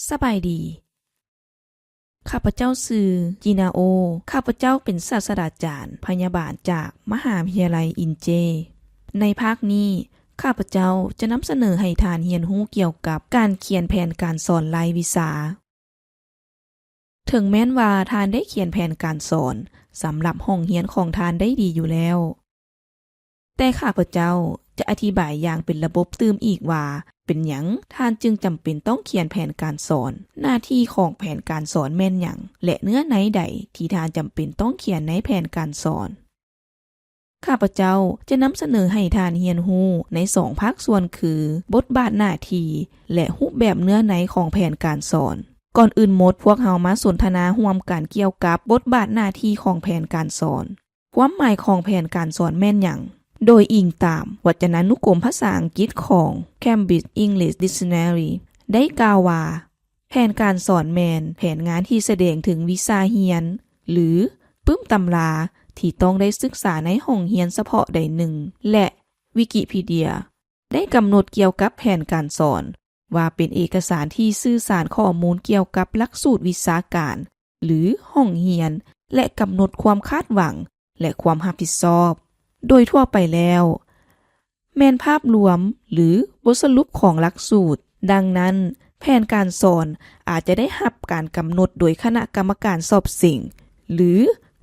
ສະບາຍດີ. ຂ້າພະເຈົ້າຊື່ ຈີນາໂອ. ຂ້າພະເຈົ້າເປັນສາດສະດາຈານພະຍາບານຈາກມະຫາວິທະຍາໄລອິນເຈ. ໃນພາກນີ້, ຂ້າພະເຈົ້າຈະນຳສະເໜີໃຫ້ທ່ານຮຽນຮູ້ກ່ຽວກັບການຂຽນແຜນການສອນລາຍວິຊາ. ເຖິງແມ່ນວ່າທ່ານໄດ້ຂຽນແຜນການສອນສຳລັບຫ້ອງຮຽນຂອງທ່ານໄດ້ດີຢູ່ແລ້ວ, ແຕ່ຂ້າພະເຈົ້າຈະອະທິບາຍຢ່າງເປັນລະບົບຕື່ມອີກວ່າ ເປັນຫຍັງທ່ານຈຶ່ງຈຳເປັນຕ້ອງຂຽນແຜນການສອນ, ໜ້າທີ່ຂອງແຜນການສອນແມ່ນຫຍັງ ແລະ ເນື້ອໃນໃດທີ່ທ່ານຈຳເປັນຕ້ອງຂຽນໃນແຜນການສອນ. ຂ້າພະເຈົ້າຈະນຳສະເໜີໃຫ້ທ່ານຮຽນຮູ້ໃນສອງພາກສ່ວນຄື ບົດບາດໜ້າທີ່ ແລະ ຮູບແບບເນື້ອໃນຂອງແຜນການສອນ. ກ່ອນອື່ນໝົດ, ພວກເຮົາມາສົນທະນາຮ່ວມກັນກ່ຽວກັບບົດບາດໜ້າທີ່ຂອງແຜນການສອນ. ຄວາມໝາຍຂອງແຜນການສອນແມ່ນຫຍັງ? ໂດຍອີງຕາມວັດຈະນານຸກົມພາສາອັງກິດຂອງ Cambridge English Dictionary ໄດ້ກ່າວວ່າ, ແຜນການສອນແມ່ນແຜນງານທີ່ສະແດງເຖິງວິຊາຮຽນ ຫຼື ປຶ້ມຕຳລາທີ່ຕ້ອງໄດ້ສຶກສາໃນຫ້ອງຮຽນສະເພາະໃດໜຶ່ງ ແລະ Wikipedia ໄດ້ກຳນົດກ່ຽວກັບແຜນການສອນວ່າເປັນເອກະສານທີ່ສື່ສານຂໍ້ມູນກ່ຽວກັບຫຼັກສູດວິຊາການ ຫຼື ຫ້ອງຮຽນ ແລະ ກຳນົດຄວາມຄາດຫວັງ ແລະ ຄວາມຮັບຜິດຊອບ. ໂດຍທົ່ວໄປແລ້ວ ແມ່ນພາບລວມ ຫຼື ບົດສະຫຼຸບຂອງຫຼັກສູດ. ດັ່ງນັ້ນ, ແຜນການສອນອາດຈະໄດ້ຮັບການກຳນົດໂດຍຄະນະກຳມະການສອບເສັງ ຫຼື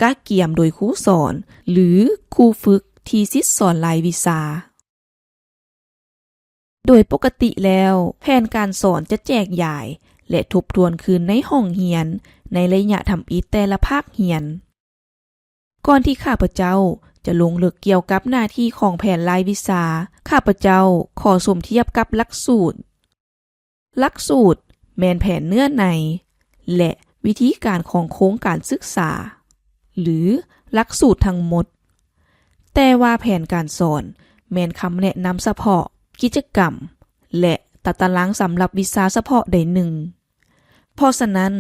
ກະກຽມໂດຍຄູສອນ ຫຼື ຄູຝຶກທີ່ສິດສອນລາຍວິຊາ. ໂດຍປົກກະຕິແລ້ວ, ແຜນການສອນຈະແຈກຢາຍ ແລະ ທົບທວນຄືນໃນຫ້ອງຮຽນໃນໄລຍະທຳອິດແຕ່ລະພາກຮຽນ. ກ່ອນທີ່ຂ້າພະເຈົ້າຈະລົງເລິກກ່ຽວກັບໜ້າທີ່ຂອງແຜນລາຍວິຊາ, ຂ້າພະເຈົ້າຂໍສົມທຽບກັບຫຼັກສູດ. ຫຼັກສູດແມ່ນແຜນເນື້ອໃນ ແລະ ວິທີການຂອງໂຄງການສຶກສາ ຫຼື ຫຼັກສູດທັງໝົດ, ແຕ່ວ່າແຜນການສອນແມ່ນຄຳແນະນຳສະເພາະ, ກິດຈະກຳ ແລະ ຕາຕະລາງສຳລັບວິຊາສະເພາະໃດໜຶ່ງ. ເພາະສະນັ້ນ,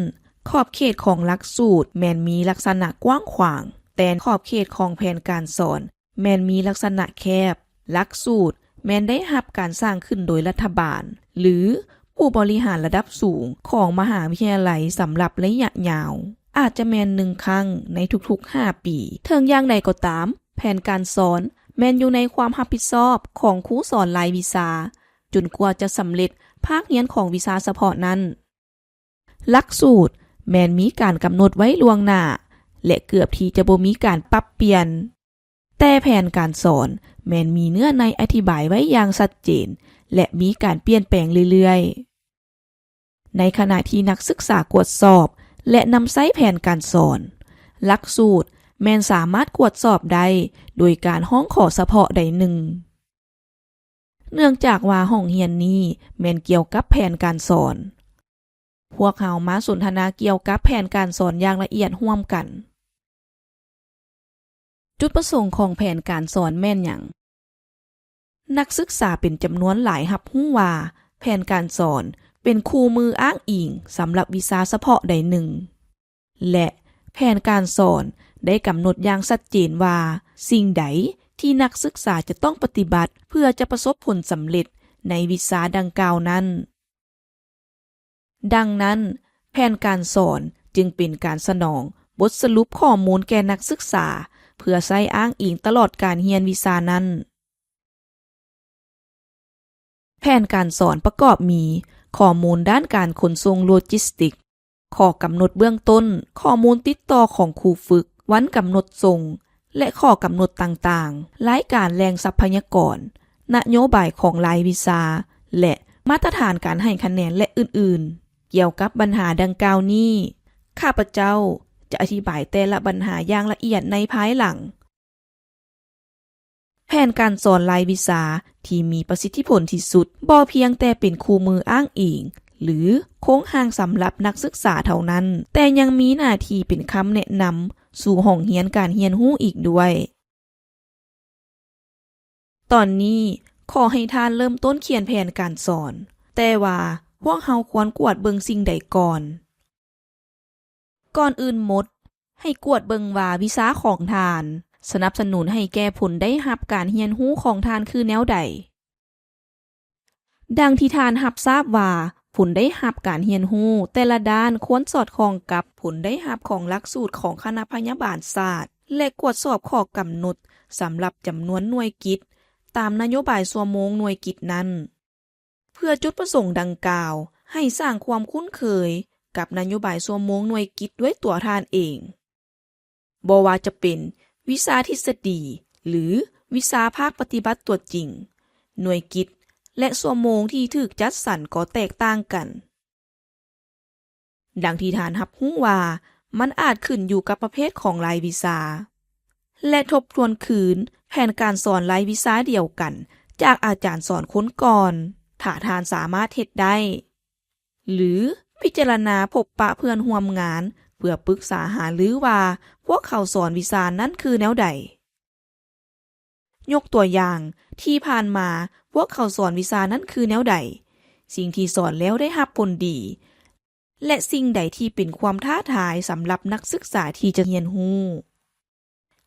ຂອບເຂດຂອງຫຼັກສູດແມ່ນມີລັກສະນະກວ້າງຂວາງ, ແຕ່ຂອບເຂດຂອງແຜນການສອນ ແມ່ນມີລັກສະນະແຄບ. ຫຼັກສູດແມ່ນໄດ້ຮັບການສ້າງຂຶ້ນໂດຍລັດຖະບານ ຫຼື ຜູ້ບໍລິຫານລະດັບສູງຂອງມະຫາວິທະຍາໄລສຳລັບໄລຍະຍາວ, ອາດຈະແມ່ນໜຶ່ງຄັ້ງໃນທຸກໆຫ້າປີ. ເຖິງຢ່າງໃດກໍຕາມ, ແຜນການສອນແມ່ນຢູ່ໃນຄວາມຮັບຜິດຊອບຂອງຄູສອນລາຍວິຊາ ຈົນກວ່າຈະສຳເລັດພາກຮຽນຂອງວິຊາສະເພາະນັ້ນ. ຫຼັກສູດແມ່ນມີການກຳນົດໄວ້ລ່ວງໜ້າ ແລະ ເກືອບທີ່ຈະບໍ່ມີການປັບປ່ຽນ, ແຕ່ແຜນການສອນແມ່ນມີເນື້ອໃນອະທິບາຍໄວ້ຢ່າງຊັດເຈນ ແລະ ມີການປ່ຽນແປງເລື້ອຍໆ. ໃນຂະນະທີ່ນັກສຶກສາກວດສອບ ແລະ ນຳໃຊ້ແຜນການສອນ, ຫຼັກສູດແມ່ນສາມາດກວດສອບໄດ້ໂດຍການຮ້ອງຂໍສະເພາະໃດໜຶ່ງ. ເນື່ອງຈາກວ່າຫ້ອງຮຽນນີ້ແມ່ນກ່ຽວກັບແຜນການສອນ, ພວກເຮົາມາສົນທະນາກ່ຽວກັບແຜນການສອນຢ່າງລະອຽດຮ່ວມກັນ. ຈຸດປະສົງຂອງແຜນການສອນແມ່ນຫຍັງ? ນັກສຶກສາເປັນຈຳນວນຫຼາຍຮັບຮູ້ວ່າແຜນການສອນເປັນຄູ່ມືອ້າງອີງສຳລັບວິຊາສະເພາະໃດໜຶ່ງ. ແລະ ແຜນການສອນໄດ້ກຳນົດຢ່າງຊັດເຈນວ່າ ສິ່ງໃດທີ່ນັກສຶກສາຈະຕ້ອງປະຕິບັດເພື່ອຈະປະສົບຜົນສຳເລັດໃນວິຊາດັ່ງກ່າວນັ້ນ. ດັ່ງນັ້ນ, ແຜນການສອນຈຶ່ງເປັນການສະໜອງບົດສະຫຼຸບຂໍ້ມູນແກ່ນັກສຶກສາ ເພື່ອໃຊ້ອ້າງອີງຕະຫຼອດການຮຽນວິຊານັ້ນ. ແຜນການສອນປະກອບມີຂໍ້ມູນດ້ານການຂົນສົ່ງໂລຈິສຕິກ, ຂໍ້ກຳນົດເບື້ອງຕົ້ນ, ຂໍ້ມູນຕິດຕໍ່ຂອງຄູຝຶກ, ວັນກຳນົດສົ່ງ ແລະ ຂໍ້ກຳນົດຕ່າງໆ, ລາຍການແຫຼ່ງຊັບພະຍາກອນ, ນະໂຍບາຍຂອງລາຍວິຊາ ແລະ ມາດຕະຖານການໃຫ້ຄະແນນ ແລະ ອື່ນໆ. ກ່ຽວກັບບັນຫາດັ່ງກ່າວນີ້, ຂ້າພະເຈົ້າຈະອະທິບາຍແຕ່ລະບັນຫາຢ່າງລະອຽດໃນພາຍຫຼັງ. ແຜນການສອນລາຍວິຊາທີ່ມີປະສິດທິຜົນທີ່ສຸດ ບໍ່ພຽງແຕ່ເປັນຄູ່ມືອ້າງອີງ ຫຼື ໂຄງຮ່າງສຳລັບນັກສຶກສາເທົ່ານັ້ນ, ແຕ່ຍັງມີໜ້າທີ່ເປັນຄຳແນະນຳສູ່ຫ້ອງຮຽນການຮຽນຮູ້ອີກດ້ວຍ. ຕອນນີ້ຂໍໃຫ້ທ່ານເລີ່ມຕົ້ນຂຽນແຜນການສອນ, ແຕ່ວ່າພວກເຮົາຄວນກວດເບິ່ງສິ່ງໃດກ່ອນ? ກ່ອນອື່ນໝົດ, ໃຫ້ກວດເບິ່ງວ່າວິຊາຂອງທ່ານສະໜັບສະໜູນໃຫ້ແກ່ຜົນໄດ້ຮັບການຮຽນຮູ້ຂອງທ່ານຄືແນວໃດ. ດັ່ງທີ່ທ່ານຮັບຊາບວ່າ ຜົນໄດ້ຮັບການຮຽນຮູ້ແຕ່ລະດ້ານຄວນສອດຄ່ອງກັບຜົນໄດ້ຮັບຂອງຫຼັກສູດຂອງຄະນະພະຍາບານສາດ ແລະ ກວດສອບຂໍ້ກຳນົດສຳລັບຈຳນວນໜ່ວຍກິດຕາມນະໂຍບາຍຊົ່ວໂມງໜ່ວຍກິດນັ້ນ. ເພື່ອຈຸດປະສົງດັ່ງກ່າວ ໃຫ້ສ້າງຄວາມຄຸ້ນເຄີຍກັບນະໂຍບາຍຊົ່ວໂມງໜ່ວຍກິດດ້ວຍຕົວທ່ານເອງ. ບໍ່ວ່າຈະເປັນວິຊາທິດສະດີ ຫຼື ວິຊາພາກປະຕິບັດຕົວຈິງ, ໜ່ວຍກິດ ແລະ ຊົ່ວໂມງທີ່ຖືກຈັດສັນກໍແຕກຕ່າງກັນ. ດັ່ງທີ່ທ່ານຮັບຮູ້ວ່າ ມັນອາດຂຶ້ນຢູ່ກັບປະເພດຂອງລາຍວິຊາ ແລະ ທົບທວນຄືນແຜນການສອນລາຍວິຊາດຽວກັນຈາກອາຈານສອນຄົນກ່ອນ ຖ້າທ່ານສາມາດເຮັດໄດ້. ຫຼື ພິຈາລະນາພົບປະເພື່ອນຮ່ວມງານເພື່ອປຶກສາຫາລືວ່າພວກເຂົາສອນວິຊານັ້ນຄືແນວໃດ. ຍົກຕົວຢ່າງ, ທີ່ຜ່ານມາພວກເຂົາສອນວິຊານັ້ນຄືແນວໃດ, ສິ່ງທີ່ສອນແລ້ວໄດ້ຮັບຜົນດີ ແລະ ສິ່ງໃດທີ່ເປັນຄວາມທ້າທາຍສຳລັບນັກສຶກສາທີ່ຈະຮຽນຮູ້.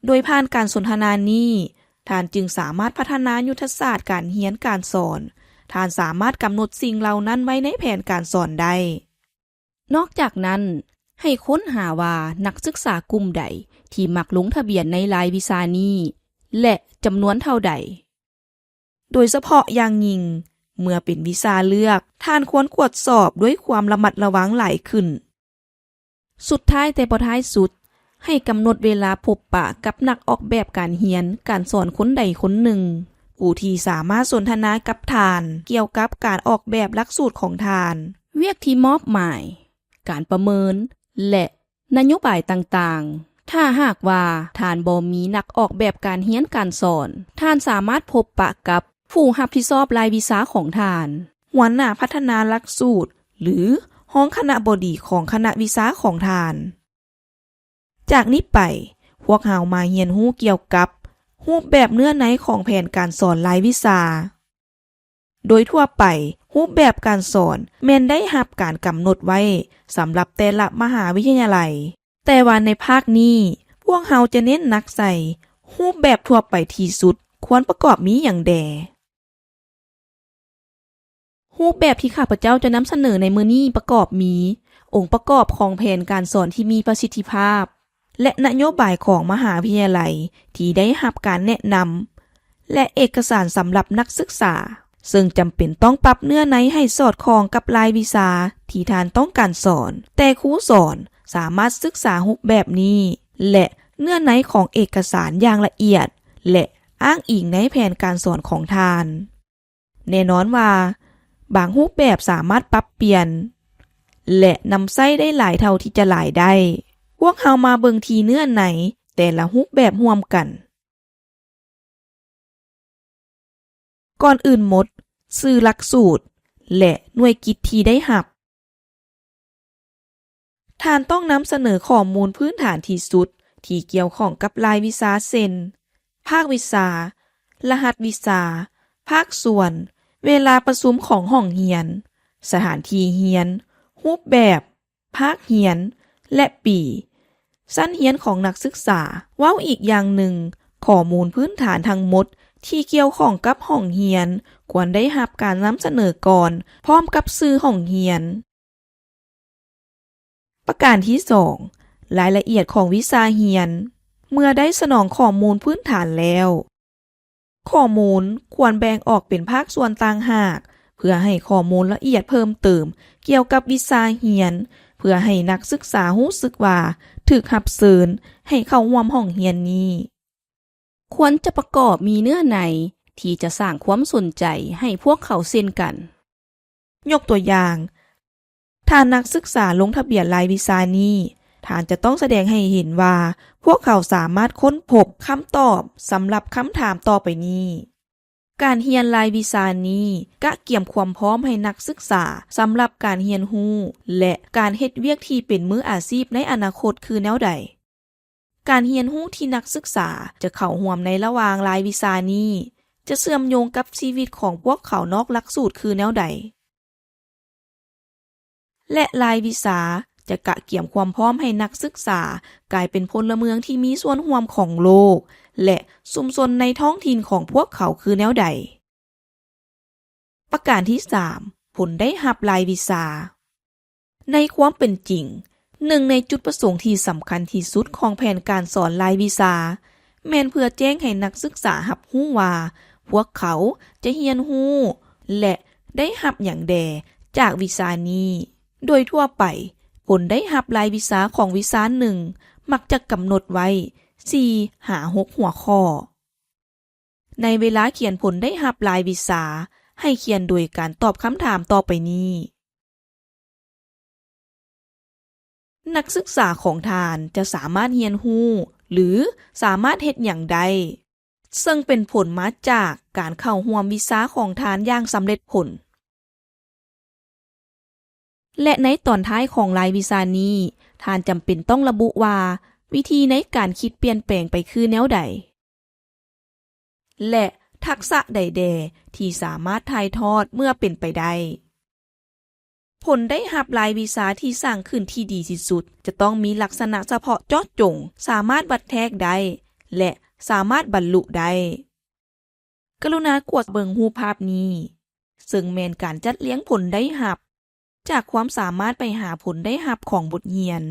ໂດຍຜ່ານການສົນທະນານີ້, ທ່ານຈຶ່ງສາມາດພັດທະນາຍຸດທະສາດການຮຽນການສອນ. ທ່ານສາມາດກຳນົດສິ່ງເຫຼົ່ານັ້ນໄວ້ໃນແຜນການສອນໄດ້. ນອກຈາກນັ້ນ, ໃຫ້ຄົ້ນຫາວ່ານັກສຶກສາກຸ່ມໃດທີ່ມັກລົງທະບຽນໃນລາຍວິຊານີ້ ແລະ ຈຳນວນເທົ່າໃດ. ໂດຍສະເພາະຢ່າງຍິ່ງ, ເມື່ອເປັນວິຊາເລືອກ, ທ່ານຄວນກວດສອບດ້ວຍຄວາມລະມັດລະວັງຫຼາຍຂຶ້ນ. ສຸດທ້າຍແຕ່ບໍ່ທ້າຍສຸດ, ໃຫ້ກຳນົດເວລາພົບປະກັບນັກອອກແບບການຮຽນການສອນຄົນໃດຄົນໜຶ່ງ, ຜູ້ທີ່ສາມາດສົນທະນາກັບທ່ານກ່ຽວກັບການອອກແບບຫຼັກສູດຂອງທ່ານ, ວຽກທີ່ມອບໝາຍ, ການປະເມີນ ແລະ ນະໂຍບາຍຕ່າງໆ. ຖ້າຫາກວ່າທ່ານບໍ່ມີນັກອອກແບບການຮຽນການສອນ, ທ່ານສາມາດພົບປະກັບຜູ້ຮັບຜິດຊອບລາຍວິຊາຂອງທ່ານ, ຫົວໜ້າພັດທະນາຫຼັກສູດ ຫຼື ຮອງຄະນະບໍດີຂອງຄະນະວິຊາຂອງທ່ານ. ຈາກນີ້ໄປ, ພວກເຮົາມາຮຽນຮູ້ກ່ຽວກັບຮູບແບບເນື້ອໃນຂອງແຜນການສອນລາຍວິຊາ. ໂດຍທົ່ວໄປ, ຮູບແບບການສອນແມ່ນໄດ້ຮັບການກຳນົດໄວ້ສຳລັບແຕ່ລະມະຫາວິທະຍາໄລ, ແຕ່ວ່າໃນພາກນີ້, ພວກເຮົາຈະເນັ້ນໜັກໃສ່ຮູບແບບທົ່ວໄປທີ່ສຸດຄວນປະກອບມີຫຍັງແດ່. ຮູບແບບທີ່ຂ້າພະເຈົ້າຈະນຳສະເໜີໃນມື້ນີ້ປະກອບມີ ອົງປະກອບຂອງແຜນການສອນທີ່ມີປະສິດທິພາບ ແລະ ນະໂຍບາຍຂອງມະຫາວິທະຍາໄລທີ່ໄດ້ຮັບການແນະນຳ ແລະ ເອກະສານສຳລັບນັກສຶກສາ, ເຊິ່ງຈຳເປັນຕ້ອງປັບເນື້ອໃນໃຫ້ສອດຄ່ອງກັບລາຍວິຊາທີ່ທ່ານຕ້ອງການສອນ, ແຕ່ຄູສອນສາມາດສຶກສາຮູບແບບນີ້ ແລະ ເນື້ອໃນຂອງເອກະສານຢ່າງລະອຽດ ແລະ ອ້າງອີງໃນແຜນການສອນຂອງທ່ານ. ແນ່ນອນວ່າ ບາງຮູບແບບສາມາດປັບປ່ຽນ ແລະ ນຳໃຊ້ໄດ້ຫຼາຍເທົ່າທີ່ຈະຫຼາຍໄດ້. ພວກເຮົາມາເບິ່ງທີ່ເນື້ອໃນແຕ່ລະຮູບແບບຮ່ວມກັນ. ກ່ອນອື່ນໝົດ, ຊື່ຫຼັກສູດ ແລະ ໜ່ວຍກິດທີ່ໄດ້ຮັບ. ທ່ານຕ້ອງນຳສະເໜີຂໍ້ມູນພື້ນຖານທີ່ສຸດທີ່ກ່ຽວຂ້ອງກັບລາຍວິຊາ ເຊັ່ນ ພາກວິຊາ, ລະຫັດວິຊາ, ພາກສ່ວນ, ເວລາປະຊຸມຂອງຫ້ອງຮຽນ, ສະຖານທີ່ຮຽນ, ຮູບແບບ, ພາກຮຽນ ແລະ ປີ, ຊັ້ນຮຽນຂອງນັກສຶກສາ. ເວົ້າອີກຢ່າງໜຶ່ງ, ຂໍ້ມູນພື້ນຖານທັງໝົດທີ່ກ່ຽວຂ້ອງກັບຫ້ອງຮຽນຄວນໄດ້ຮັບການນຳສະເໜີກ່ອນ ພ້ອມກັບຊື່ຫ້ອງຮຽນ. ປະການທີສອງ, ລາຍລະອຽດຂອງວິຊາຮຽນ. ເມື່ອໄດ້ສະໜອງຂໍ້ມູນພື້ນຖານແລ້ວ, ຂໍ້ມູນຄວນແບ່ງອອກເປັນພາກສ່ວນຕ່າງຫາກ ເພື່ອໃຫ້ຂໍ້ມູນລະອຽດເພີ່ມເຕີມກ່ຽວກັບວິຊາຮຽນ, ເພື່ອໃຫ້ນັກສຶກສາຮູ້ສຶກວ່າຖືກຮັບເຊີນໃຫ້ເຂົ້າຮ່ວມຫ້ອງຮຽນນີ້. ຄວນຈະປະກອບມີເນື້ອໃນທີ່ຈະສ້າງຄວາມສົນໃຈໃຫ້ພວກເຂົາເຊັ່ນກັນ. ຍົກຕົວຢ່າງ, ຖ້ານັກສຶກສາລົງທະບຽນລາຍວິຊານີ້, ທ່ານຈະຕ້ອງສະແດງໃຫ້ເຫັນວ່າພວກເຂົາສາມາດຄົ້ນພົບຄຳຕອບສຳລັບຄຳຖາມຕໍ່ໄປນີ້. ການຮຽນລາຍວິຊານີ້ກະກຽມຄວາມພ້ອມໃຫ້ນັກສຶກສາສຳລັບການຮຽນຮູ້ ແລະ ການເຮັດວຽກທີ່ເປັນມືອາຊີບໃນອະນາຄົດຄືແນວໃດ? ການຮຽນຮູ້ທີ່ນັກສຶກສາຈະເຂົ້າຮ່ວມໃນລະຫວ່າງລາຍວິຊານີ້ ຈະເຊື່ອມໂຍງກັບຊີວິດຂອງພວກເຂົານອກຫຼັກສູດຄືແນວໃດ? ແລະ ລາຍວິຊາຈະກະກຽມຄວາມພ້ອມໃຫ້ນັກສຶກສາກາຍເປັນພົນລະເມືອງທີ່ມີສ່ວນຮ່ວມຂອງໂລກ ແລະ ຊຸມຊົນໃນທ້ອງຖິ່ນຂອງພວກເຂົາຄືແນວໃດ? ປະການທີສາມ, ຜົນໄດ້ຮັບລາຍວິຊາ. ໃນຄວາມເປັນຈິງ, ໜຶ່ງໃນຈຸດປະສົງທີ່ສຳຄັນທີ່ສຸດຂອງແຜນການສອນລາຍວິຊາ ແມ່ນເພື່ອແຈ້ງໃຫ້ນັກສຶກສາຮັບຮູ້ວ່າ ພວກເຂົາຈະຮຽນຮູ້ ແລະ ໄດ້ຮັບຫຍັງແດ່ຈາກວິຊານີ້. ໂດຍທົ່ວໄປ, ຜົນໄດ້ຮັບລາຍວິຊາຂອງວິຊາໜຶ່ງມັກຈະກຳນົດໄວ້ສີ່ຫາຫົກຫົວຂໍ້. ໃນເວລາຂຽນຜົນໄດ້ຮັບລາຍວິຊາ, ໃຫ້ຂຽນໂດຍການຕອບຄຳຖາມຕໍ່ໄປນີ້. ນັກສຶກສາຂອງທ່ານຈະສາມາດຮຽນຮູ້ ຫຼື ສາມາດເຮັດຫຍັງໄດ້, ເຊິ່ງເປັນຜົນມາຈາກການເຂົ້າຮ່ວມວິຊາຂອງທ່ານຢ່າງສຳເລັດຜົນ. ແລະ ໃນຕອນທ້າຍຂອງລາຍວິຊານີ້, ທ່ານຈຳເປັນຕ້ອງລະບຸວ່າ ວິທີໃນການຄິດປ່ຽນແປງໄປຄືແນວໃດ ແລະ ທັກສະໃດແດ່ທີ່ສາມາດຖ່າຍທອດເມື່ອເປັນໄປໄດ້. ຜົນໄດ້ຮັບລາຍວິຊາທີ່ສ້າງຂຶ້ນທີ່ດີທີ່ສຸດ ຈະຕ້ອງມີລັກສະນະສະເພາະເຈາະຈົງ, ສາມາດວັດແທກໄດ້ ແລະ ສາມາດບັນລຸໄດ້. ກະລຸນາກວດເບິ່ງຮູບພາບນີ້, ເຊິ່ງແມ່ນການຈັດລຽງຜົນໄດ້ຮັບ ຈາກຄວາມສາມາດໄປຫາຜົນໄດ້ຮັບຂອງບົດຮຽນ.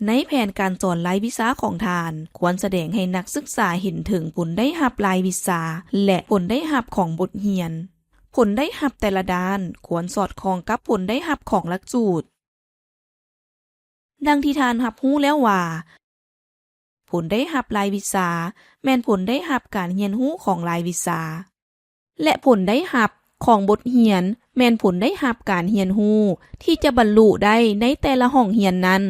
ໃນແຜນການສອນລາຍວິຊາຂອງທ່ານ, ຄວນສະແດງໃຫ້ນັກສຶກສາເຫັນເຖິງຜົນໄດ້ຮັບລາຍວິຊາ ແລະ ຜົນໄດ້ຮັບຂອງບົດຮຽນ. ຜົນໄດ້ຮັບແຕ່ລະດ້ານຄວນສອດຄ່ອງກັບຜົນໄດ້ຮັບຂອງຫຼັກສູດ. ດັ່ງທີ່ທ່ານຮັບຮູ້ແລ້ວວ່າ, ຜົນໄດ້ຮັບລາຍວິຊາແມ່ນຜົນໄດ້ຮັບການຮຽນຮູ້ຂອງລາຍວິຊາ ແລະ ຜົນໄດ້ຮັບຂອງບົດຮຽນແມ່ນຜົນໄດ້ຮັບການຮຽນຮູ້ທີ່ຈະບັນລຸໄດ້ໃນແຕ່ລະຫ້ອງຮຽນນັ້ນ.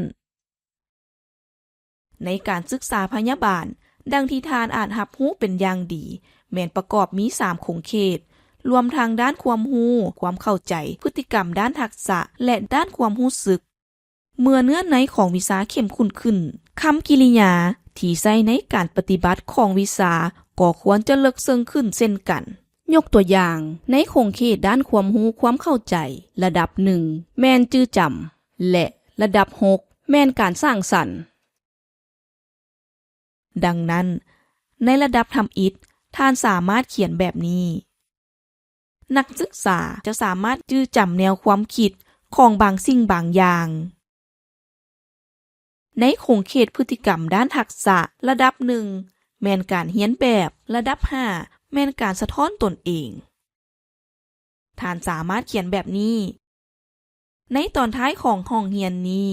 ໃນການສຶກສາພະຍາບານ, ດັ່ງທີ່ທ່ານອາດຮັບຮູ້ເປັນຢ່າງດີ, ແມ່ນປະກອບມີສາມຂົງເຂດ, ລວມທັງດ້ານຄວາມຮູ້, ຄວາມເຂົ້າໃຈ, ພຶດຕິກຳດ້ານທັກສະ ແລະ ດ້ານຄວາມຮູ້ສຶກ. ເມື່ອເນື້ອໃນຂອງວິຊາເຂັ້ມຂຸ້ນຂຶ້ນ, ຄຳກິລິຍາທີ່ໃຊ້ໃນການປະຕິບັດຂອງວິຊາກໍຄວນຈະເລິກເຊິ່ງຂຶ້ນເຊັ່ນກັນ. ຍົກຕົວຢ່າງ, ໃນຂົງເຂດດ້ານຄວາມຮູ້ຄວາມເຂົ້າໃຈລະດັບໜຶ່ງ ແມ່ນຈື່ຈຳ ແລະ ລະດັບຫົກ ແມ່ນການສ້າງສັນ. ດັ່ງນັ້ນ, ໃນລະດັບທຳອິດ, ທ່ານສາມາດຂຽນແບບນີ້. ນັກສຶກສາຈະສາມາດຈື່ຈຳແນວຄວາມຄິດຂອງບາງສິ່ງບາງຢ່າງ. ໃນຂົງເຂດພຶດຕິກຳດ້ານທັກສະລະດັບໜຶ່ງ ແມ່ນການຮຽນແບບ, ລະດັບຫ້າ ແມ່ນການສະທ້ອນຕົນເອງ. ທ່ານສາມາດຂຽນແບບນີ້. ໃນຕອນທ້າຍຂອງຫ້ອງຮຽນນີ້,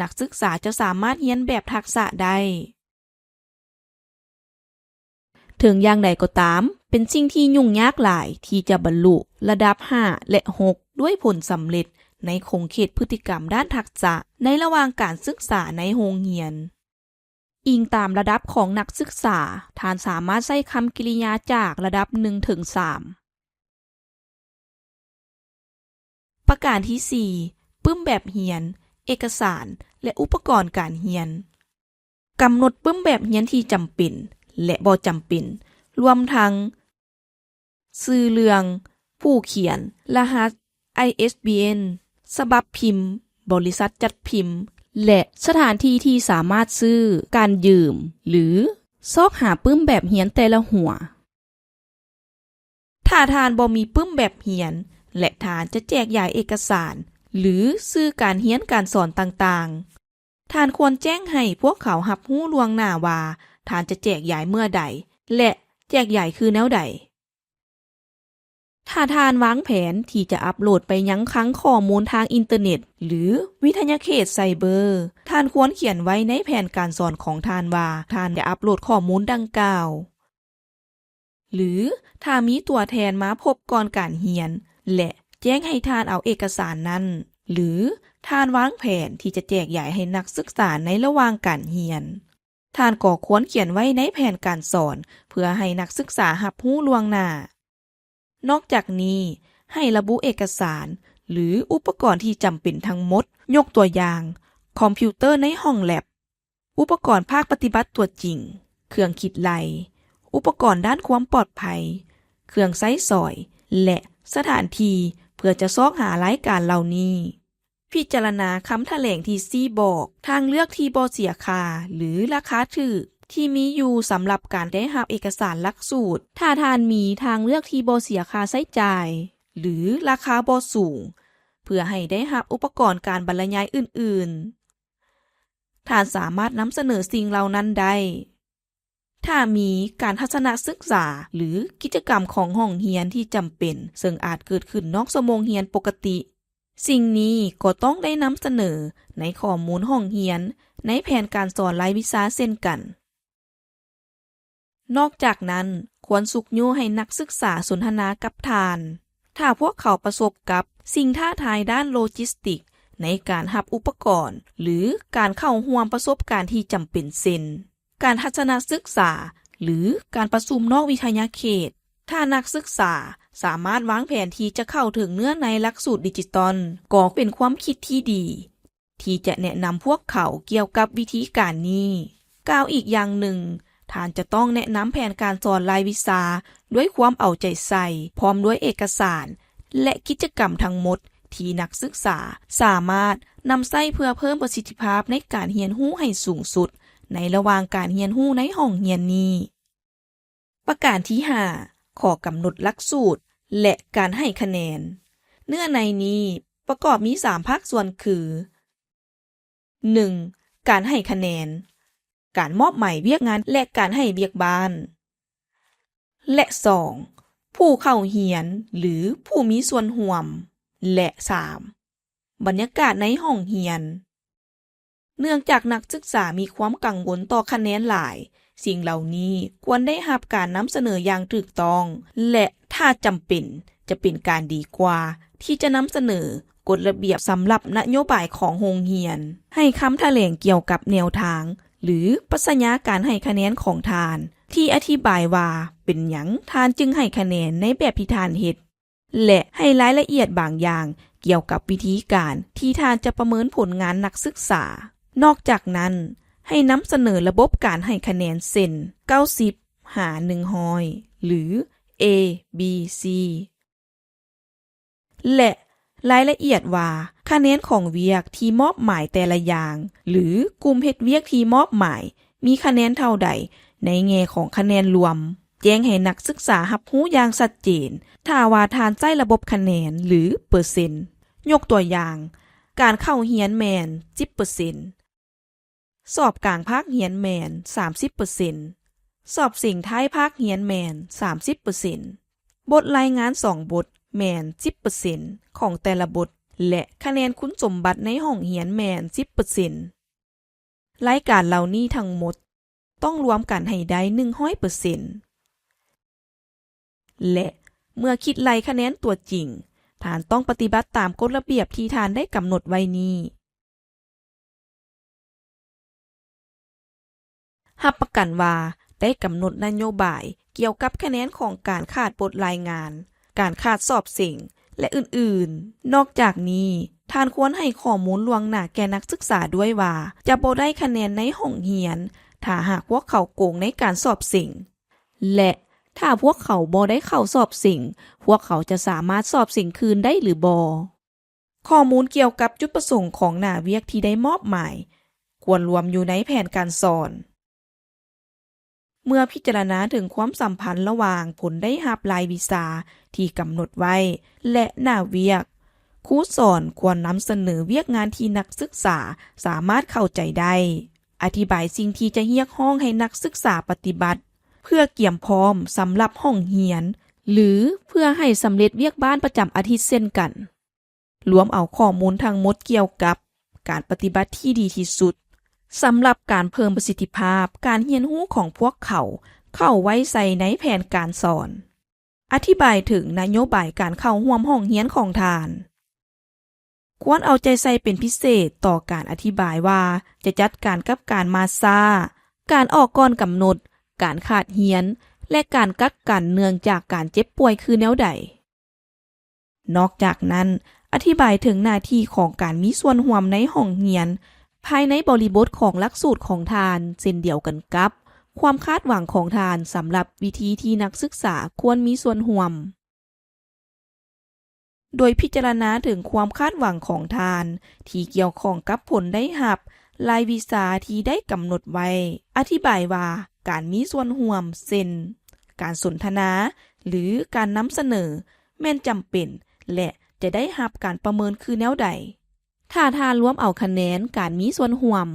ນັກສຶກສາຈະສາມາດຮຽນແບບທັກສະໄດ້. ເຖິງຢ່າງໃດກໍຕາມ, ເປັນສິ່ງທີ່ຫຍຸ້ງຍາກຫຼາຍທີ່ຈະບັນລຸລະດັບຫ້າ ແລະ ຫົກ ດ້ວຍຜົນສຳເລັດໃນຂົງເຂດພຶດຕິກຳດ້ານທັກສະໃນລະຫວ່າງການສຶກສາໃນໂຮງຮຽນ. ອີງຕາມລະດັບຂອງນັກສຶກສາ, ທ່ານສາມາດໃຊ້ຄຳກິລິຍາຈາກລະດັບໜຶ່ງເຖິງສາມ. ປະການທີສີ່, ປຶ້ມແບບຮຽນ, ເອກະສານ ແລະ ອຸປະກອນການຮຽນ. ກຳນົດປຶ້ມແບບຮຽນທີ່ຈຳເປັນ ແລະ ບໍ່ຈຳເປັນ, ລວມທັງ ຊື່ເລື່ອງ, ຜູ້ຂຽນ, ລະຫັດ ໄອເອສບີເອັນ, ສະບັບພິມ, ບໍລິສັດຈັດພິມ ແລະ ສະຖານທີ່ທີ່ສາມາດຊື້, ການຢືມ ຫຼື ຊອກຫາປຶ້ມແບບຮຽນແຕ່ລະຫົວ. ຖ້າທ່ານບໍ່ມີປຶ້ມແບບຮຽນ ແລະ ທ່ານຈະແຈກຢາຍເອກະສານ ຫຼື ສື່ການຮຽນການສອນຕ່າງໆ, ທ່ານຄວນແຈ້ງໃຫ້ພວກເຂົາຮັບຮູ້ລ່ວງໜ້າວ່າທ່ານຈະແຈກຢາຍເມື່ອໃດ ແລະ ແຈກຢາຍຄືແນວໃດ. ຖ້າທ່ານວາງແຜນທີ່ຈະອັບໂຫຼດໄປຍັງຄັງຂໍ້ມູນທາງອິນເຕີເນັດ ຫຼື ວິທະຍາເຂດໄຊເບີ, ທ່ານຄວນຂຽນໄວ້ໃນແຜນການສອນຂອງທ່ານວ່າທ່ານຈະອັບໂຫຼດຂໍ້ມູນດັ່ງກ່າວ. ຫຼື ຖ້າມີຕົວແທນມາພົບກ່ອນການຮຽນ ແລະ ແຈ້ງໃຫ້ທ່ານເອົາເອກະສານນັ້ນ, ຫຼື ທ່ານວາງແຜນທີ່ຈະແຈກຢາຍໃຫ້ນັກສຶກສາໃນລະຫວ່າງການຮຽນ, ທ່ານກໍຄວນຂຽນໄວ້ໃນແຜນການສອນເພື່ອໃຫ້ນັກສຶກສາຮັບຮູ້ລ່ວງໜ້າ. ນອກຈາກນີ້, ໃຫ້ລະບຸເອກະສານ ຫຼື ອຸປະກອນທີ່ຈຳເປັນທັງໝົດ, ຍົກຕົວຢ່າງ, ຄອມພິວເຕີໃນຫ້ອງແລັບ, ອຸປະກອນພາກປະຕິບັດຕົວຈິງ, ເຄື່ອງຄິດໄລ່, ອຸປະກອນດ້ານຄວາມປອດໄພ, ເຄື່ອງໃຊ້ສອຍ ແລະ ສະຖານທີ່ເພື່ອຈະຊອກຫາລາຍການເຫຼົ່ານີ້. ພິຈາລະນາຄຳຖະແຫຼງທີສີ່ບອກ, ທາງເລືອກທີ່ບໍ່ເສຍຄ່າ ຫຼື ລາຄາຖືກ ທີ່ມີຢູ່ສຳລັບການໄດ້ຮັບເອກະສານຫຼັກສູດ. ຖ້າທ່ານມີທາງເລືອກທີ່ບໍ່ເສຍຄ່າໃຊ້ຈ່າຍ, ຫຼື ລາຄາບໍ່ສູງ ເພື່ອໃຫ້ໄດ້ຮັບອຸປະກອນການບັນລະຍາຍອື່ນໆ. ທ່ານສາມາດນຳສະເໜີສິ່ງເຫຼົ່ານັ້ນໄດ້ ຖ້າມີການທັດສະນະສຶກສາ ຫຼື ກິດຈະກຳຂອງຫ້ອງຮຽນທີ່ຈຳເປັນ ເຊິ່ງອາດເກີດຂຶ້ນນອກຊົ່ວໂມງຮຽນປົກກະຕິ, ສິ່ງນີ້ກໍຕ້ອງໄດ້ນຳສະເໜີໃນຂໍ້ມູນຫ້ອງຮຽນໃນແຜນການສອນລາຍວິຊາເຊັ່ນກັນ. ນອກຈາກນັ້ນ, ຄວນຊຸກຍູ້ໃຫ້ນັກສຶກສາສົນທະນາກັບທ່ານ ຖ້າພວກເຂົາປະສົບກັບສິ່ງທ້າທາຍດ້ານໂລຈິສຕິກໃນການຮັບອຸປະກອນ ຫຼື ການເຂົ້າຮ່ວມປະສົບການທີ່ຈຳເປັນ ເຊັ່ນ ການທັດສະນະສຶກສາ ຫຼື ການປະຊຸມນອກວິທະຍາເຂດ. ຖ້ານັກສຶກສາສາມາດວາງແຜນທີ່ຈະເຂົ້າເຖິງເນື້ອໃນຫຼັກສູດດິຈິຕອນ, ກໍເປັນຄວາມຄິດທີ່ດີ ທີ່ຈະແນະນຳພວກເຂົາກ່ຽວກັບວິທີການນີ້. ກ່າວອີກຢ່າງໜຶ່ງ, ທ່ານຈະຕ້ອງແນະນຳແຜນການສອນລາຍວິຊາດ້ວຍຄວາມເອົາໃຈໃສ່, ພ້ອມດ້ວຍເອກະສານ ແລະ ກິດຈະກຳທັງໝົດທີ່ນັກສຶກສາສາມາດນຳໃຊ້ເພື່ອເພີ່ມປະສິດທິພາບໃນການຮຽນຮູ້ໃຫ້ສູງສຸດໃນລະຫວ່າງການຮຽນຮູ້ໃນຫ້ອງຮຽນນີ້. ປະການທີຫ້າ ຂໍ້ກຳນົດຫຼັກສູດ ແລະ ການໃຫ້ຄະແນນ. ເນື້ອໃນນີ້ປະກອບມີສາມພາກສ່ວນຄື ໜຶ່ງ ການໃຫ້ຄະແນນ, ການມອບໝາຍວຽກງານ ແລະ ການໃຫ້ວຽກບ້ານ ແລະ ສອງ ຜູ້ເຂົ້າຮຽນ ຫຼື ຜູ້ມີສ່ວນຮ່ວມ ແລະ ສາມ ບັນຍາກາດໃນຫ້ອງຮຽນ. ເນື່ອງຈາກນັກສຶກສາມີຄວາມກັງວົນຕໍ່ຄະແນນຫຼາຍ, ສິ່ງເຫຼົ່ານີ້ຄວນໄດ້ຮັບການນຳສະເໜີຢ່າງຖືກຕ້ອງ ແລະ ຖ້າຈຳເປັນ, ຈະເປັນການດີກວ່າທີ່ຈະນຳສະເໜີກົດລະບຽບສຳລັບນະໂຍບາຍຂອງໂຮງຮຽນ, ໃຫ້ຄຳຖະແຫຼງກ່ຽວກັບແນວທາງ ຫຼື ປັດຊະຍາການໃຫ້ຄະແນນຂອງທ່ານ ທີ່ອະທິບາຍວ່າເປັນຫຍັງທ່ານຈຶ່ງໃຫ້ຄະແນນໃນແບບທີ່ທ່ານເຮັດ. ແລະ ໃຫ້ລາຍລະອຽດບາງຢ່າງກ່ຽວກັບວິທີການທີ່ທ່ານຈະປະເມີນຜົນງານນັກສຶກສາ. ນອກຈາກນັ້ນ, ໃຫ້ນຳສະເໜີລະບົບການໃຫ້ຄະແນນ ເຊັ່ນ ເກົ້າສິບ ຫາ ໜຶ່ງຮ້ອຍ ຫຼື A B C ແລະ ລາຍລະອຽດວ່າຄະແນນຂອງວຽກທີ່ມອບໝາຍແຕ່ລະຢ່າງ ຫຼື ກຸ່ມເຮັດວຽກທີ່ມອບໝາຍ ມີຄະແນນເທົ່າໃດໃນແງ່ຂອງຄະແນນລວມ. ແຈ້ງໃຫ້ນັກສຶກສາຮັບຮູ້ຢ່າງຊັດເຈນ ຖ້າວ່າທ່ານໃຊ້ລະບົບຄະແນນ ຫຼື ເປີເຊັນ. ຍົກຕົວຢ່າງ, ການເຂົ້າຮຽນແມ່ນ ສິບເປີເຊັນ, ສອບກາງພາກຮຽນແມ່ນ ສາມສິບເປີເຊັນ, ສອບເສັງທ້າຍພາກຮຽນແມ່ນ ສາມສິບເປີເຊັນ, ບົດລາຍງານສອງບົດແມ່ນ ສິບເປີເຊັນ ຂອງແຕ່ລະບົດ ແລະ ຄະແນນຄຸນສົມບັດໃນຫ້ອງຮຽນແມ່ນ ສິບເປີເຊັນ. ລາຍການເຫຼົ່ານີ້ທັງໝົດຕ້ອງລວມກັນໃຫ້ໄດ້ ໜຶ່ງຮ້ອຍເປີເຊັນ ແລະ ເມື່ອຄິດໄລ່ຄະແນນຕົວຈິງ, ທ່ານຕ້ອງປະຕິບັດຕາມກົດລະບຽບທີ່ທ່ານໄດ້ກຳນົດໄວ້ນີ້. ຮັບປະກັນວ່າໄດ້ກຳນົດນະໂຍບາຍກ່ຽວກັບຄະແນນຂອງການຂາດບົດລາຍງານ, ການຂາດສອບເສັງ ແລະ ອື່ນໆ. ນອກຈາກນີ້, ທ່ານຄວນໃຫ້ຂໍ້ມູນລ່ວງໜ້າແກ່ນັກສຶກສາດ້ວຍວ່າ ຈະບໍ່ໄດ້ຄະແນນໃນຫ້ອງຮຽນ ຖ້າຫາກພວກເຂົາໂກງໃນການສອບເສັງ ແລະ ຖ້າພວກເຂົາບໍ່ໄດ້ເຂົ້າສອບເສັງ, ພວກເຂົາຈະສາມາດສອບເສັງຄືນໄດ້ຫຼືບໍ່. ຂໍ້ມູນກ່ຽວກັບຈຸດປະສົງຂອງໜ້າວຽກທີ່ໄດ້ມອບໝາຍ ຄວນລວມຢູ່ໃນແຜນການສອນ. ເມື່ອພິຈາລະນາເຖິງຄວາມສຳພັນລະຫວ່າງຜົນໄດ້ຮັບລາຍວິຊາທີ່ກຳນົດໄວ້ ແລະ ໜ້າວຽກ, ຄູສອນຄວນນຳສະເໜີວຽກງານທີ່ນັກສຶກສາສາມາດເຂົ້າໃຈໄດ້, ອະທິບາຍສິ່ງທີ່ຈະຮຽກຮ້ອງໃຫ້ນັກສຶກສາປະຕິບັດ ເພື່ອກຽມພ້ອມສຳລັບຫ້ອງຮຽນ ຫຼື ເພື່ອໃຫ້ສຳເລັດວຽກບ້ານປະຈຳອາທິດເຊັ່ນກັນ. ລວມເອົາຂໍ້ມູນທັງໝົດກ່ຽວກັບການປະຕິບັດທີ່ດີທີ່ສຸດ ສຳລັບການເພີ່ມປະສິດທິພາບການຮຽນຮູ້ຂອງພວກເຂົາເຂົ້າໄວ້ໃສ່ໃນແຜນການສອນ. ອະທິບາຍເຖິງນະໂຍບາຍການເຂົ້າຮ່ວມຫ້ອງຮຽນຂອງທ່ານ. ຄວນເອົາໃຈໃສ່ເປັນພິເສດຕໍ່ການອະທິບາຍວ່າຈະຈັດການກັບການມາຊ້າ, ການອອກກ່ອນກຳນົດ, ການຂາດຮຽນ ແລະ ການກັກກັນເນື່ອງຈາກການເຈັບປ່ວຍຄືແນວໃດ. ນອກຈາກນັ້ນ, ອະທິບາຍເຖິງໜ້າທີ່ຂອງການມີສ່ວນຮ່ວມໃນຫ້ອງຮຽນ ພາຍໃນບໍລິບົດຂອງຫຼັກສູດຂອງທ່ານ ເຊັ່ນດຽວກັນກັບຄວາມຄາດຫວັງຂອງທ່ານສຳລັບວິທີທີ່ນັກສຶກສາຄວນມີສ່ວນຮ່ວມ. ໂດຍພິຈາລະນາເຖິງຄວາມຄາດຫວັງຂອງທ່ານທີ່ກ່ຽວຂ້ອງກັບຜົນໄດ້ຮັບລາຍວິຊາທີ່ໄດ້ກຳນົດໄວ້. ອະທິບາຍວ່າການມີສ່ວນຮ່ວມ ເຊັ່ນ ການສົນທະນາ ຫຼື ການນຳສະເໜີ ແມ່ນຈຳເປັນ ແລະ ຈະໄດ້ຮັບການປະເມີນຄືແນວໃດ. ຖ້າທ່ານລວມເອົາຄະແນນການມີສ່ວນຮ່ວມ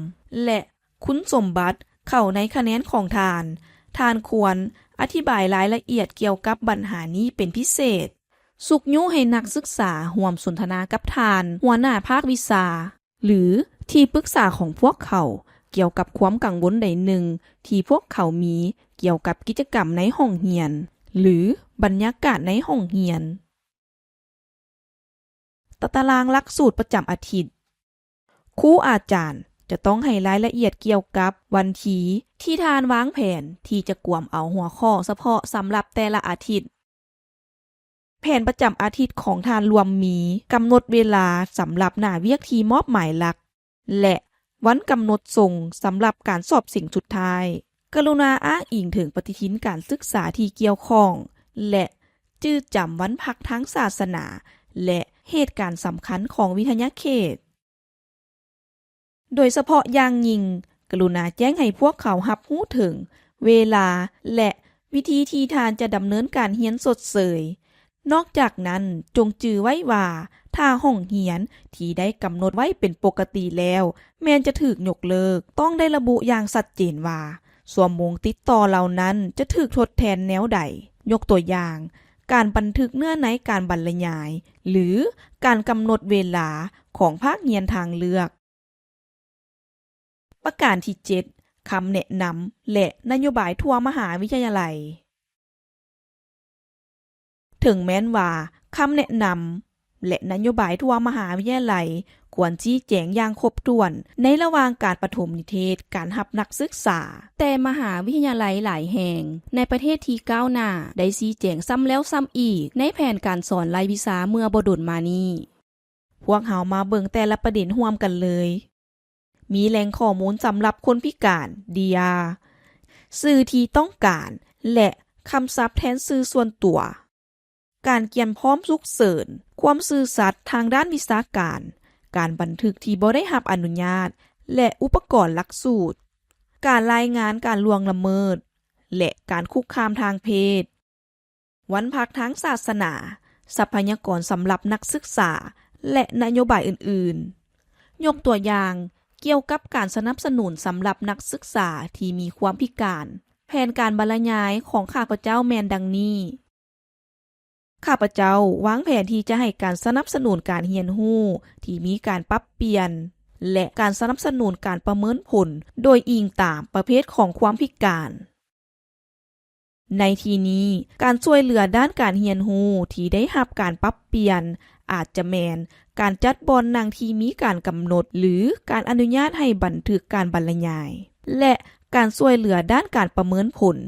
ແລະ ຄຸນສົມບັດເຂົ້າໃນຄະແນນຂອງທ່ານ, ທ່ານຄວນອະທິບາຍລາຍລະອຽດກ່ຽວກັບບັນຫານີ້ເປັນພິເສດ. ຊຸກຍູ້ໃຫ້ນັກສຶກສາຮ່ວມສົນທະນາກັບທ່ານຫົວໜ້າພາກວິຊາ ຫຼື ທີ່ປຶກສາຂອງພວກເຂົາ ກ່ຽວກັບຄວາມກັງວົນໃດໜຶ່ງທີ່ພວກເຂົາມີກ່ຽວກັບກິດຈະກຳໃນຫ້ອງຮຽນ ຫຼື ບັນຍາກາດໃນຫ້ອງຮຽນ. ຕາຕະລາງຫຼັກສູດປະຈຳອາທິດ. ຄູອາຈານຈະຕ້ອງໃຫ້ລາຍລະອຽດກ່ຽວກັບວັນທີທີ່ທ່ານວາງແຜນທີ່ຈະກວມເອົາຫົວຂໍ້ສະເພາະສຳລັບແຕ່ລະອາທິດ. ແຜນປະຈຳອາທິດຂອງທ່ານລວມມີກຳນົດເວລາສຳລັບໜ້າວຽກທີ່ມອບໝາຍຫຼັກ ແລະ ວັນກຳນົດສົ່ງສຳລັບການສອບເສັງສຸດທ້າຍ. ກະລຸນາອ້າງອີງເຖິງປະຕິທິນການສຶກສາທີ່ກ່ຽວຂ້ອງ ແລະ ຈື່ຈຳວັນພັກທາງສາສະໜາ ແລະ ເຫດການສຳຄັນຂອງວິທະຍາເຂດ. ໂດຍສະເພາະຢ່າງຍິ່ງ, ກະລຸນາແຈ້ງໃຫ້ພວກເຂົາຮັບຮູ້ເຖິງເວລາ ແລະ ວິທີທີ່ທ່ານຈະດຳເນີນການຮຽນຊົດເຊີຍ. ນອກຈາກນັ້ນ, ຈົ່ງຈື່ໄວ້ວ່າ ຖ້າຫ້ອງຮຽນທີ່ໄດ້ກຳນົດໄວ້ເປັນປົກກະຕິແລ້ວ ແມ່ນຈະຖືກຍົກເລີກ, ຕ້ອງໄດ້ລະບຸຢ່າງຊັດເຈນວ່າ ຊົ່ວໂມງຕິດຕໍ່ເຫຼົ່ານັ້ນຈະຖືກທົດແທນແນວໃດ. ຍົກຕົວຢ່າງ, ການບັນທຶກເນື້ອໃນການບັນລະຍາຍ ຫຼື ການກຳນົດເວລາຂອງພາກຮຽນທາງເລືອກ. ປະການທີເຈັດ ຄຳແນະນຳ ແລະ ນະໂຍບາຍທົ່ວມະຫາວິທະຍາໄລ. ເຖິງແມ່ນວ່າຄຳແນະນຳ ແລະ ນະໂຍບາຍທົ່ວມະຫາວິທະຍາໄລຄວນຊີ້ແຈງຢ່າງຄົບຖ້ວນໃນລະຫວ່າງການປະຖົມນິເທດການຮັບນັກສຶກສາ, ແຕ່ມະຫາວິທະຍາໄລຫຼາຍແຫ່ງໃນປະເທດທີ່ກ້າວໜ້າໄດ້ຊີ້ແຈງຊ້ຳແລ້ວຊ້ຳອີກໃນແຜນການສອນລາຍວິຊາເມື່ອບໍ່ດົນມານີ້. ພວກເຮົາມາເບິ່ງແຕ່ລະປະເດັນຮ່ວມກັນເລີຍ. ມີແຫຼ່ງຂໍ້ມູນສຳລັບຄົນພິການ ດີອາ ຊື່ທີ່ຕ້ອງການ ແລະ ຄຳສັບແທນຊື່ສ່ວນຕົວ, ການກຽມພ້ອມສຸກເສີນ, ຄວາມຊື່ສັດທາງດ້ານວິຊາການ, ການບັນທຶກທີ່ບໍ່ໄດ້ຮັບອະນຸຍາດ ແລະ ອຸປະກອນຫຼັກສູດ, ການລາຍງານການລ່ວງລະເມີດ ແລະ ການຄຸກຄາມທາງເພດ. ວັນພັກທາງສາສະໜາ, ຊັບພະຍາກອນສຳລັບນັກສຶກສາ ແລະ ນະໂຍບາຍອື່ນໆ. ຍົກຕົວຢ່າງ, ກ່ຽວກັບການສະໜັບສະໜູນສຳລັບນັກສຶກສາທີ່ມີຄວາມພິການ, ແຜນການບັນລະຍາຍຂອງຂ້າພະເຈົ້າແມ່ນດັ່ງນີ້. ຂ້າພະເຈົ້າວາງແຜນທີ່ຈະໃຫ້ການສະໜັບສະໜູນການຮຽນຮູ້ທີ່ມີການປັບປ່ຽນ ແລະ ການສະໜັບສະໜູນການປະເມີນຜົນໂດຍອີງຕາມປະເພດຂອງຄວາມພິການ. ໃນທີ່ນີ້, ການຊ່ວຍເຫຼືອດ້ານການຮຽນຮູ້ທີ່ໄດ້ຮັບການປັບປ່ຽນ ອາດຈະແມ່ນການຈັດບ່ອນນັ່ງທີ່ມີການກຳນົດ ຫຼື ການອະນຸຍາດໃຫ້ບັນທຶກການບັນລະຍາຍ ແລະ ການຊ່ວຍເຫຼືອດ້ານການປະເມີນຜົນ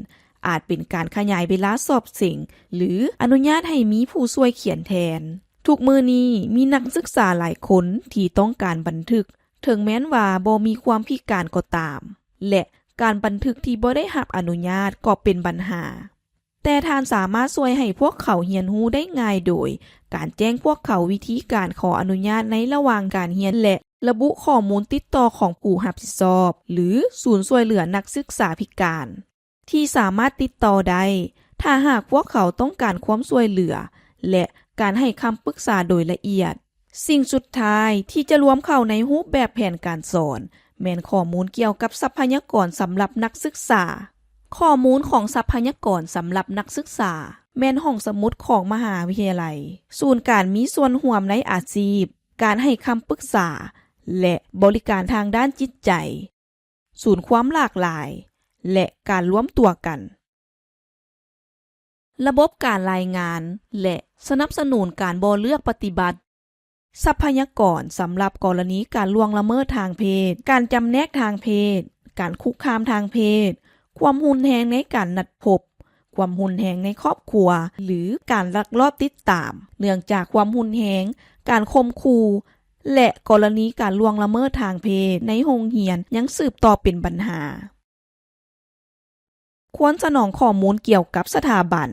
ອາດເປັນການຂະຫຍາຍເວລາສອບເສັງ ຫຼື ອະນຸຍາດໃຫ້ມີຜູ້ຊ່ວຍຂຽນແທນ. ທຸກມື້ນີ້, ມີນັກສຶກສາຫຼາຍຄົນທີ່ຕ້ອງການບັນທຶກ ເຖິງແມ່ນວ່າບໍ່ມີຄວາມພິການກໍຕາມ ແລະ ການບັນທຶກທີ່ບໍ່ໄດ້ຮັບອະນຸຍາດກໍເປັນບັນຫາ. ແຕ່ທ່ານສາມາດຊ່ວຍໃຫ້ພວກເຂົາຮຽນຮູ້ໄດ້ງ່າຍໂດຍການແຈ້ງພວກເຂົາວິທີການຂໍອະນຸຍາດໃນລະຫວ່າງການຮຽນ ແລະ ລະບຸຂໍ້ມູນຕິດຕໍ່ຂອງຜູ້ຮັບຜິດຊອບ ຫຼື ສູນຊ່ວຍເຫຼືອນັກສຶກສາພິການ ທີ່ສາມາດຕິດຕໍ່ໄດ້ ຖ້າຫາກພວກເຂົາຕ້ອງການຄວາມຊ່ວຍເຫຼືອ ແລະ ການໃຫ້ຄຳປຶກສາໂດຍລະອຽດ. ສິ່ງສຸດທ້າຍທີ່ຈະລວມເຂົ້າໃນຮູບແບບແຜນການສອນ ແມ່ນຂໍ້ມູນກ່ຽວກັບຊັບພະຍາກອນສຳລັບນັກສຶກສາ. ຂໍ້ມູນຂອງຊັບພະຍາກອນສຳລັບນັກສຶກສາ ແມ່ນຫ້ອງສະໝຸດຂອງມະຫາວິທະຍາໄລ, ສູນການມີສ່ວນຮ່ວມໃນອາຊີບ, ການໃຫ້ຄຳປຶກສາ ແລະ ບໍລິການທາງດ້ານຈິດໃຈ, ສູນຄວາມຫຼາກຫຼາຍ ແລະ ການລວມຕົວກັນ. ລະບົບການລາຍງານ ແລະ ສະໜັບສະໜູນການບໍ່ເລືອກປະຕິບັດ. ຊັບພະຍາກອນສຳລັບກໍລະນີການລ່ວງລະເມີດທາງເພດ, ການຈຳແນກທາງເພດ, ການຄຸກຄາມທາງເພດ, ຄວາມຮຸນແຮງໃນການນັດພົບ, ຄວາມຮຸນແຮງໃນຄອບຄົວ ຫຼື ການລັກລອບຕິດຕາມ ເນື່ອງຈາກຄວາມຮຸນແຮງ, ການຂົ່ມຂູ່ ແລະ ກໍລະນີການລ່ວງລະເມີດທາງເພດໃນໂຮງຮຽນຍັງສືບຕໍ່ເປັນບັນຫາ. ຄວນສະໜອງຂໍ້ມູນກ່ຽວກັບສະຖາບັນ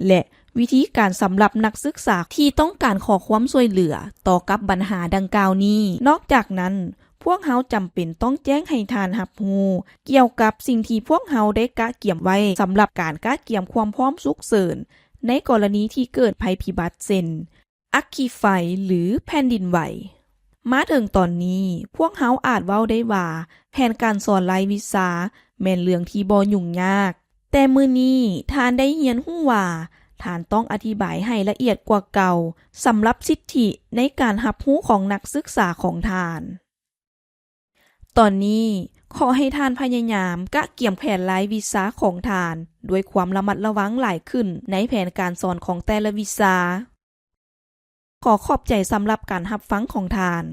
ແລະ ວິທີການສຳລັບນັກສຶກສາທີ່ຕ້ອງການຂໍຄວາມຊ່ວຍເຫຼືອຕໍ່ກັບບັນຫາດັ່ງກ່າວນີ້. ນອກຈາກນັ້ນ, ພວກເຮົາຈຳເປັນຕ້ອງແຈ້ງໃຫ້ທ່ານຮັບຮູ້ກ່ຽວກັບສິ່ງທີ່ພວກເຮົາໄດ້ກະກຽມໄວ້ສຳລັບການກະກຽມຄວາມພ້ອມສຸກເສີນ ໃນກໍລະນີທີ່ເກີດໄພພິບັດເຊັ່ນ ອັກຄີໄຟ ຫຼື ແຜ່ນດິນໄຫວ. ມາເຖິງຕອນນີ້, ພວກເຮົາອາດເວົ້າໄດ້ວ່າ ແຜນການສອນລາຍວິຊາແມ່ນເລື່ອງທີ່ບໍ່ຫຍຸ້ງຍາກ. ແຕ່ມື້ນີ້ທ່ານໄດ້ຮຽນຮູ້ວ່າ ທ່ານຕ້ອງອະທິບາຍໃຫ້ລະອຽດກວ່າເກົ່າ ສຳລັບສິດທິໃນການຮັບຮູ້ຂອງນັກສຶກສາຂອງທ່ານ. ຕອນນີ້, ຂໍໃຫ້ທ່ານພະຍາຍາມກະກຽມແຜນລາຍວິຊາຂອງທ່ານດ້ວຍຄວາມລະມັດລະວັງຫຼາຍຂຶ້ນໃນແຜນການສອນຂອງແຕ່ລະວິຊາ. ຂໍຂອບໃຈສຳລັບການຮັບຟັງຂອງທ່ານ.